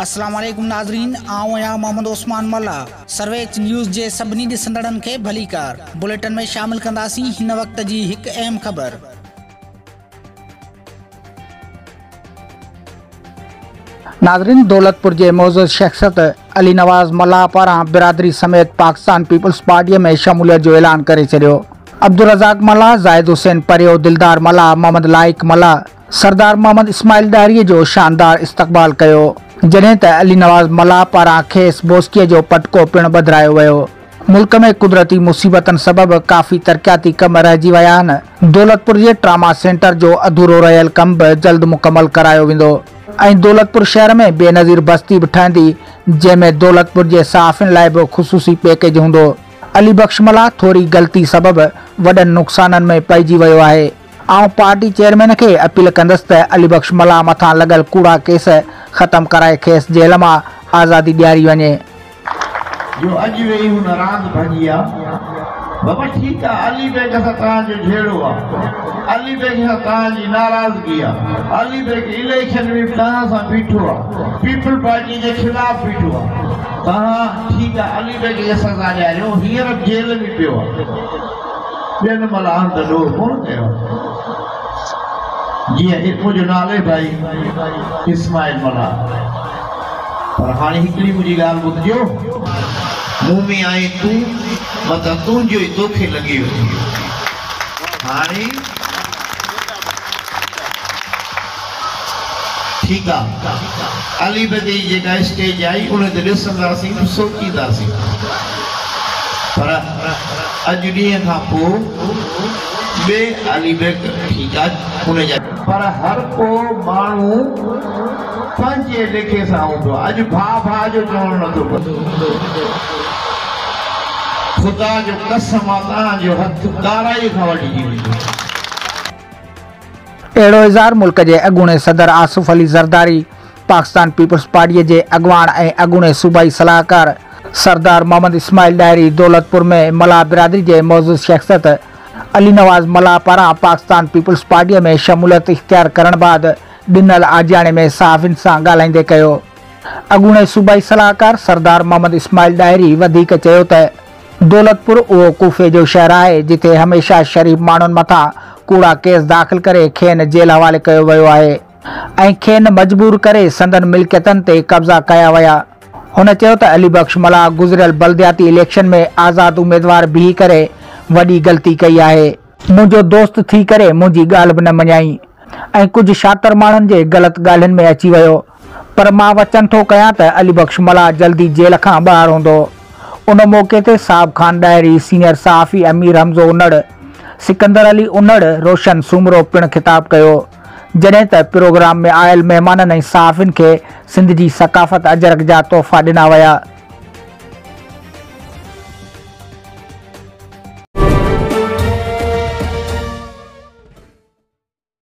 اسلام عليڪم ناظرين آئون آهيان محمد عثمان ملاح سرويچ نيوز جي سڀني ڏسندڙن کي ڀليڪار بليٽن ۾ شامل ڪنداسين هن وقت جي هڪ اهم خبر. ناظرين دولتپور جي معزز شخصيت علي نواز ملاح پاران برادري سميت پاڪستان پيپلز پارٽي ۾ شموليت جو اعلان ڪري ڇڏيو. عبدالرزاق ملاح، زاهد حسين پريو، دلدار ملاح، محمد لائق ملاح، سردار محمد اسماعيل ڏاهري جو شاندار استقبال ڪيو، جڏهن ته علي نواز ملاح پاران کيس بوسڪيء جو پٽڪو پڻ ٻڌرايو ويو. ملڪ ۾ قدرتي مصيبتن سبب ڪافي ترقياتي ڪم رهجي ويا آهن، دولتپور جي ٽراما سينٽر جو اڌورو رهيل ڪم به جلد مڪمل ڪرايو ويندو ۽ دولتپور شهر ۾ بينظير بستي به ٺهندي، جنهن ۾ دولتپور جي صحافين لاء به خصوصي پيڪيج هوندو. علي بخش ملاح ٿوري غلطي سبب وڏن نقصانن ۾ پئجي ويو آهي. آئون پارٽي چيئرمين کي اپيل ڪندس ته علي بخش ملاح مٿان لڳل ڪوڙا ڪيس ختم ڪرائي کيس جيل مان آزادي ڏياري وڃي. جو اڄ ويهي هن راند ڀڃي آ. بابا ٺيڪ آ علي بيگ سان توهان جو جهيڙو آ. علي بيگ سان توهان جي ناراضگي آ. علي بيگ اليڪشن ۾ به توهان سان بيٺو آ. پيپلز پارٽي جي خلاف بيٺو آ. توهان ٺيڪ آ علي بيگ کي سزا ڏياريو هينئر به جيل ۾ پيو آ. ٻين ملاحن ته ڏوهه ڪونه ڪيو آهي. جيئن منهنجو نالي ڀائي اسماعيل ملاح. پر هاڻي هڪڙي منهنجي ڳالهه ٻڌجو. مون ۾ آهين تون، متان تنهنجو ئي توکي لڳي وڃي. هاڻي ٺيڪ آ. علي بگي جي جيڪا اسٽيج آئي ان تي ڏسنداسين به سوچينداسين. پر اڄ ڏينهن کان پوء به علي بيگ ٺيڪ آ ان جا. پر هر ڪو ماڻهو پنهنجي ليکي سان هوندو آ. اڄ ڀاء ڀاء جو چوڻ نٿو ٻڌي. خدا جو قسم آ توهان جو هٿ ڪارائي کان وڍجي ويندو. اهڙو اظهار ملڪ جي اڳوڻي صدر آصف علي زرداري، پاڪستان پيپلز پارٽيء جي اڳواڻ ۽ اڳوڻي صوبائي صلاحڪار سردار محمد اسماعيل ڏاهري دولتپور ۾ ملاح برادري جي معزز شخصيت علي نواز ملاح پاران پاڪستان پيپلز پارٽيء ۾ شموليت اختيار ڪرڻ بعد ڏنل آجياڻي ۾ صحافين سان ڳالهائيندي ڪيو. اڳوڻي صوبائي صلاحڪار سردار محمد اسماعيل ڏاهري وڌيڪ چيو ته دولتپور اهو ڪوفي جو شهر آهي جتي هميشه شريف ماڻهن مٿان ڪوڙا ڪيس داخل ڪري کين جيل حوالي ڪيو ويو آهي ۽ کين مجبور ڪري سندن ملڪيتن تي قبضا ڪيا ويا. هن چيو ته علي بخش ملاح گذريل بلدياتي اليڪشن ۾ آزاد اميدوار بيهي ڪري وڏي غلطي ڪئي آهي. منهنجو دوست ٿي ڪري منهنجي ڳالهه به نه مڃيائين ۽ ڪجهه شاطر ماڻهن جي غلط ڳالهين ۾ اچي ويو پر مان وچن ٿو ڪيان ته علي بخش ملاح جلدي جيل کان ٻاهر هوندو. ان موقعي تي صاحب خان ڏاهري، سينيئر صحافي امير حمزو انڙ، سڪندر علي انڙ، روشن سومرو پڻ خطاب ڪيو. جڏهن ته پروگرام ۾ آيل مهمانن ۽ صحافين کي سنڌ جي ثقافت اجرڪ جا تحفا ڏنا ويا.